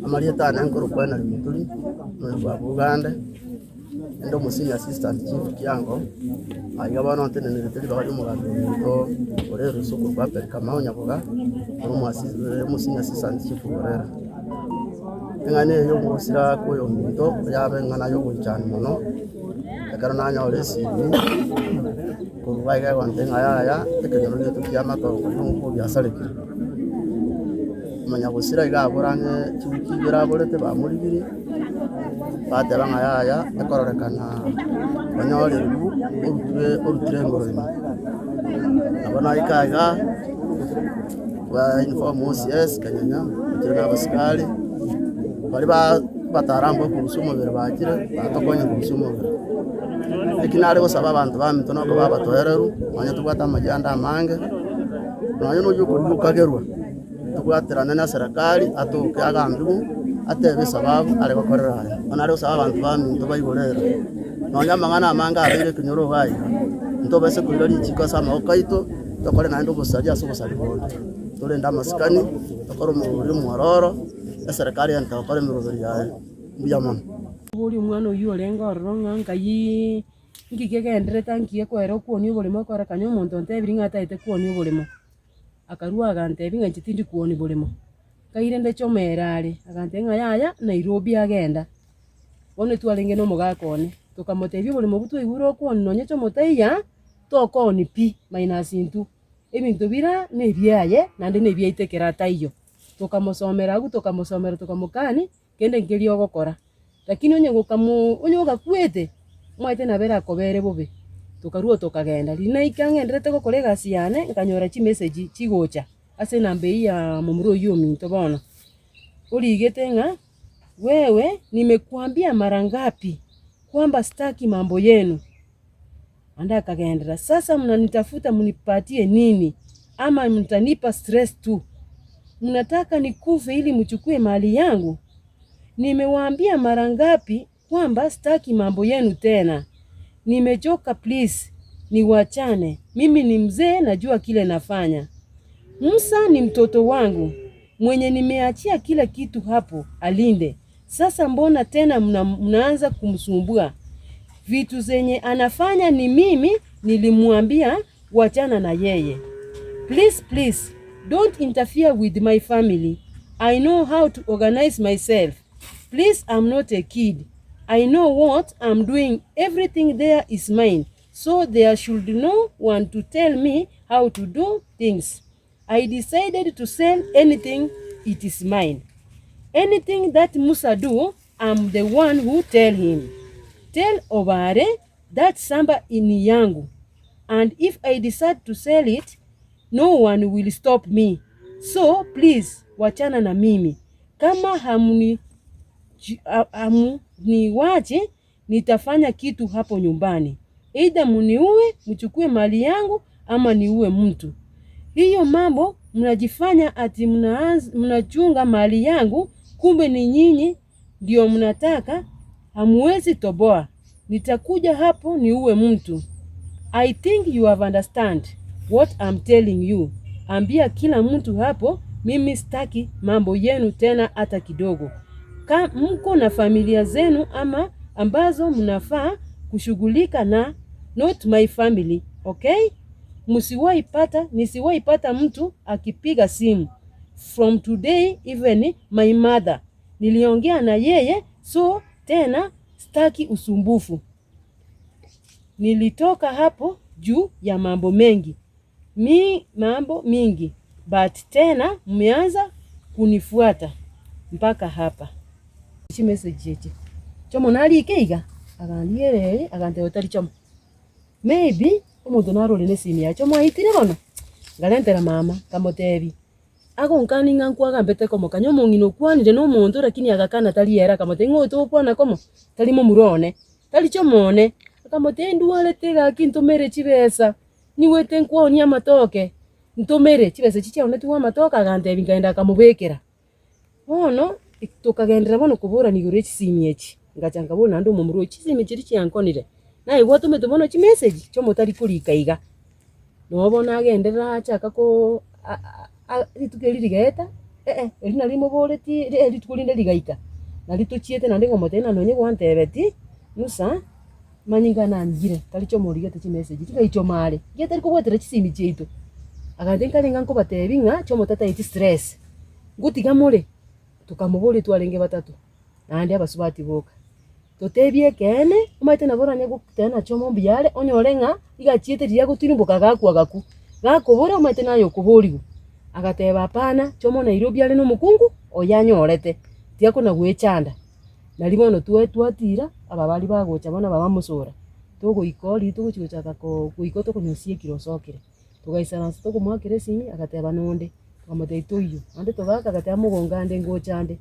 Amarieta ane nkorokwa Henry Muturi, oyo bwa Bugande, inde omo senior assistant chief Kiango, aiga bono ntenenerete ribaga ria omogambi ominto ore erusa okorokwa Abel Kamau Nyaboga, ore omo senior assistant chief Burera. Eng'ana eye ya omogusira kwa oyominto yabe eng'ana ya ogoichani mono, ekero nanyora esimi korwa iga egontebia ng'a yaya ekenyoro giaito kia amatongo nigo obiasarekire. Omonyagusira iga abora ang'e chiwiki ibere aborete bamorigirie, bateba ng'a yaya ekororekana onyorerwe orutire orutire engoro ime. Nabo naika igaa. Ba inform OCS Kenyenya, bachire na abasikari, baria ba bataaramu ba korusia omobere bachire, batokonye korusia omobere. Eki nare gosaba abanto baminto nokoba abatoereru, nonye tobwate amajianda amange, nonye na oyio okorigia okagerwa, tobwaterane na serikali atoke agambiwe, atebe esababu are gokorera aya. Bono nare gosaba abanto baminto baigore ere, nonye amang'ana amange abeire ekenyoro iga iga, ntobase koira richiko ase amaboko aito. Tokore naende obosaria ase obosaria bonde, torende amasikani, tokore omorwori omwororo, eserekari egento gokora emeroberi yaye. Mbuya mono. Boria omwana oyio orenge ororo ng'a nkai nki kegenderete nki gekoera okwonia oboremo ekero kanya omonto ontebirie ng'a atagete kwonia oboremo, akarwa agantebia ng'a inche tindi kwonia boremo, nkai rende chomere are, agantebia ng'a yaya Nairobi agenda. Bono twarenge na omogaka one, tokamotebia oboremo obwo twaigure okwonia nonye chomotaiya. Tokooni pi, minus intwe, ebinto bira nebiaye naende nebiaito ekero ataiyo. Tokamosomera agwo tokamosomera tokamokani, kende nkeria ogokora. Lakini onye gokamoo onye ogakwete, omanyete nabo erakobere bobe. Tokarwa tokagenda, riria naika ng'enderete gokora egasi yane, nkanyora chimessage chigocha ase enamba eywo ya momura oywo ominto bono, origete ng'a wewe nimekuambia mara ngapi kwamba sitaki mambo yenu. Naende akagenderera, Sasa mnanitafuta mnipatie nini? Ama mtanipa stress tu? Mnataka nikufe ili mchukue mali yangu? Nimewaambia mara ngapi kwamba sitaki mambo yenu tena. Nimechoka please, niwachane. Mimi ni mzee najua kile nafanya. Musa ni mtoto wangu mwenye nimeachia kila kitu hapo alinde. Sasa mbona tena mna, mnaanza kumsumbua? Vitu zenye anafanya ni mimi nilimwambia wachana na yeye. Please, please. Don't interfere with my family, I know how to organize myself, please am not a kid, I know what am doing, everything there is mine, so there should no one to tell me how to do things. I decided to sell anything it is mine. Anything that Musa do, am the one who tell him. Tell Obare that samba ni yangu and if I decide to sell it, no one will stop me. So please wachana na mimi. Kama hamni hamuniwachi nitafanya kitu hapo nyumbani. Either muniue, mchukue mali yangu ama niue mtu. Hiyo mambo mnajifanya ati mnachunga mali yangu, kumbe ni nyinyi ndio mnataka, hamuwezi toboa. Nitakuja hapo niue mtu. I think you have understand what I'm telling you. Ambia kila mtu hapo, mimi sitaki mambo yenu tena hata kidogo. Ka mko na familia zenu ama ambazo mnafaa kushughulika na, not my family, okay? Msiwahi pata, nisiwahi pata mtu akipiga simu. From today even my mother. Niliongea na yeye, so tena sitaki usumbufu. Nilitoka hapo juu ya mambo mengi. Mi mambo mingi. But tena mmeanza kunifuata mpaka hapa. Chimessage echi chomo narike iga agandigereria agantebia otari chomo. Maybe omonto narore na esimi yaye chomo aitire bono, nkarentera mama nkamotebia, agonkania ng'a nkwagambete komo kanya omong'ina okwanire na omonto lakini agakana tari ere akamotebia ng'a oyo togokwana komo tari momura one, tari chomo one. Akamotebia ndwarete gaki ntomere chibesa, nigwete nkwonia amatoke, ntomere chibesa echi chiaonetigwe amatoke agantebia nkaenda akamobekera. Bono tokagenderera bono koborana igoro ye chisimi echi, ngacha nkabora naende omomura oyo chisimi chiria chiankonire, naye gwatomete bono chimessage chiomotari korika iga. Nabo bono agenderera achaka koo rituko erio rigaeta, eh erio nario moboretie rituko rinde rigaika, nario tochiete naende nkomotebia ng'a nonye gwantebetie, Musa, manyinga nangire, tari chomorigete chimessage chigaichoma are, ekiagera tari kobwatera chisimi chiaito. Agantebia nkarenge nkobatebia ng'a chomotataeti stress. Ngotiga more? Tokamoboria twarenge batato, naende abasubati boka. Totebie ekeene, omanyete nabo oranye goteba ng'a chioma mbuya are, onyore ng'a iga achiete riria agotirimboka agakwa agakwa. Gakobora omanyete naye okoborigwa. Agateba hapana, chioma Nairobi are na omokungu, oye anyorete, tiga kona goechanda. Nario bono twa twatira, aba baria bagocha bono aba bamosora, togoika oria togochi gochaka ko goika tokonyosia ekero osokire. Togaisaransa tokomoakera esimi, agateba nonde, tokamotebia toiywo, naende togaaka agateba mogongo ande ngocha ande.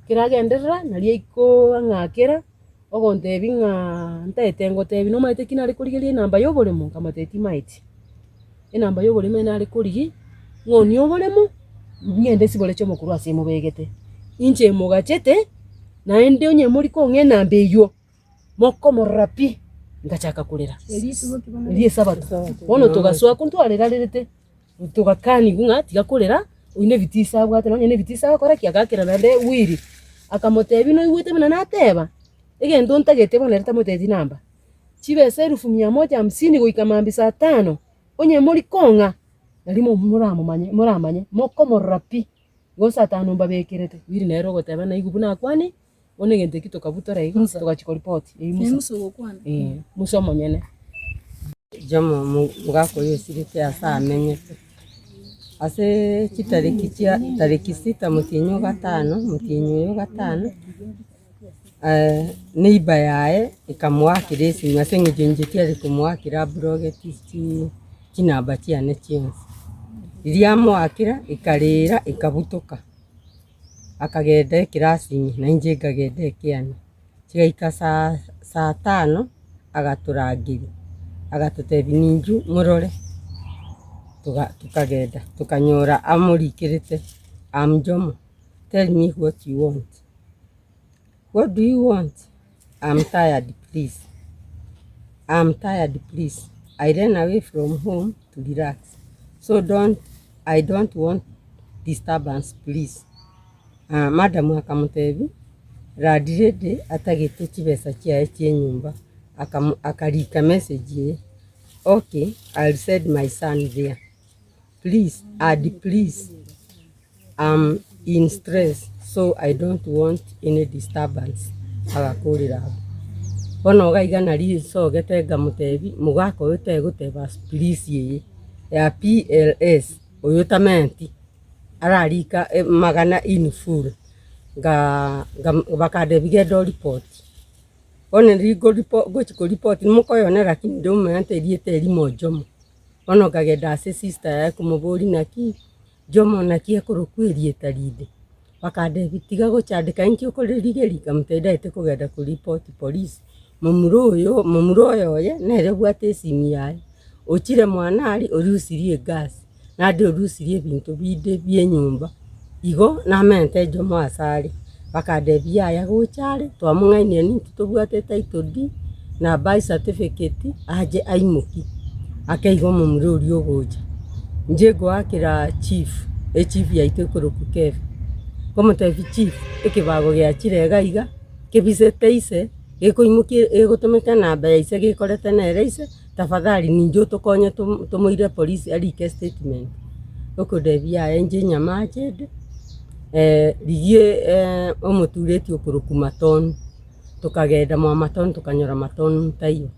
Ekero agenderera naria aikooo ang'akera, ogontebia ng'aa ntaete ngotebi nomanyete ki nare korigereria enamba ya oboremo? Nkamotebia timaeti. Enamba ya oboremo eye nare korigia, ng'onie oboremo, ng'ende nsibore chiomokuru ase mobegete. Inche mogachete, naende onye mori kong'a enamba eywo. Mokomorora pi, ngachaka korera. Erio esabato. Bono togasoa ko ntwarerarerete, togakanigwa ng'a tiga korera, oyio na ebitiisa abwate nonye na ebitiisa agokora ki, agakera naende wiri. Akamotebia noigwete buna nateba, egento ntagete bono ere tamotebeti namba, chibesa elfu mia moja hamsini goika mambia saa tano, onye mori kong'a, nario moramomanye moramanye, mokomorora pi, igo saa tano mbabekerete. Wiri nere ogoteba naigwe buna akwane. Bono egento ekio tokabutora igo, Musa. togachia koripoti eyio Naye Musa. Musa ogokwana. Eh, Musa omonyene. Jomo omogaka oyo osirete ase amenyete, ase chitariki chia tariki sita motienyi o gatano, motienyi oyo o gatano, neighbour yaye ekamoakera esimi ase eng'encho inche tiare komoakera ablogeti chi chinamba chiane chionsi. Riria amoakera, ekarera ekabutoka. Akagenda ekirasi ime, na inche nkagenda ekiane. Chigaika saa saa tano, agatorangeria, agatotebia ninchu morore, toga tokagenda tokanyora amorikerete I'm Jomo, tell me what you want, what do you want? I'm tired please, I'm tired please, I ran away from home to relax, so don't I don't want disturbance please. Ah, madam akamotebia, landlady atagete chibesa chiaye chia enyomba, akamo akarika message eye, okay I'll send my son there. Please add please am in stress so I don't want any disturbance agakorera abwo. Bono iga iga nari nsogete nkamotebia mogaka oyo tegoteba please eye ya PLS oyo tamanyeti ararika amagana in full nkaa bakandebia genda oripoti. Bono riria ngochi koripoti nimokoyona lakini ndomanyete erieta erimo Jomo. Bono nkagenda ase sister yaye komoboria naki, Jomo naki ekorokwa erieta rinde? Bakandebia tiga gochandeka inki okorerigeria? Nkamotebia ndagete kogenda koripoti polisi, momura oyo momura oyo oye nere obwate esimi yaye, ochire mwane aria orusirie egasi, naende orusirie ebinto binde bia enyomba, igo namente Jomo ase are. Bakandebia yaya gocha are, twamong'ainia nintwe tobwate etitle deed na birth certificate ache aimokie, ake igo omomura oria ogocha. Inche ngoakera chief, echief yaito ekorokwa Kefa, nkomotebia chief, ekebago giachire iga iga, kebisete ise, gekoimokia gegotomeka enamba ya ise gekorete nere ise, tafadhali ninche otokonye tomoire polisi arike estatement. Okondebia yaya inche nyamache ende. Rigia omotureti okorokwa Matonu, tokagenda mwa Matonu tokanyora Matonu taiyo,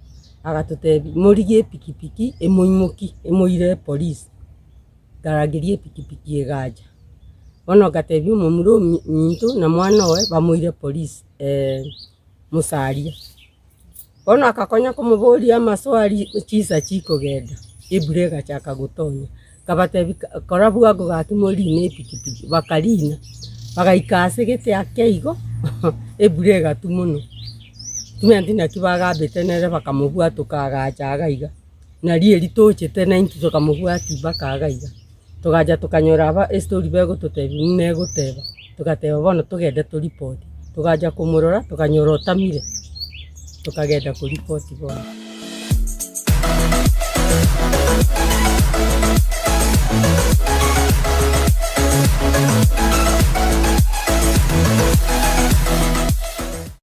agatotebia morigie epikipiki emoimokie emoire epolisi, nkarangeria epikipiki egacha, bono ngatebia omomura ominto na mwana oye bamoire polisi Musaria. Bono akakonya komoboria amaswali chinsa chikogenda, ebura egachaka gotonya. Akabatebia, kora bwango gaki morine epikipiki, bakarina, bagaika ase gete ake igo, ebura egatwa mono. Timanyeti naki bagambete nere bakamobwatoka agacha iga iga, nario erio tochete naintwe tokamobwatia mpaka iga iga. Togacha tokanyora aba estori begototebia buna egoteba, togateba bono togende toripoti, togacha komorora tokanyora otamire, tokagenda koripoti bono.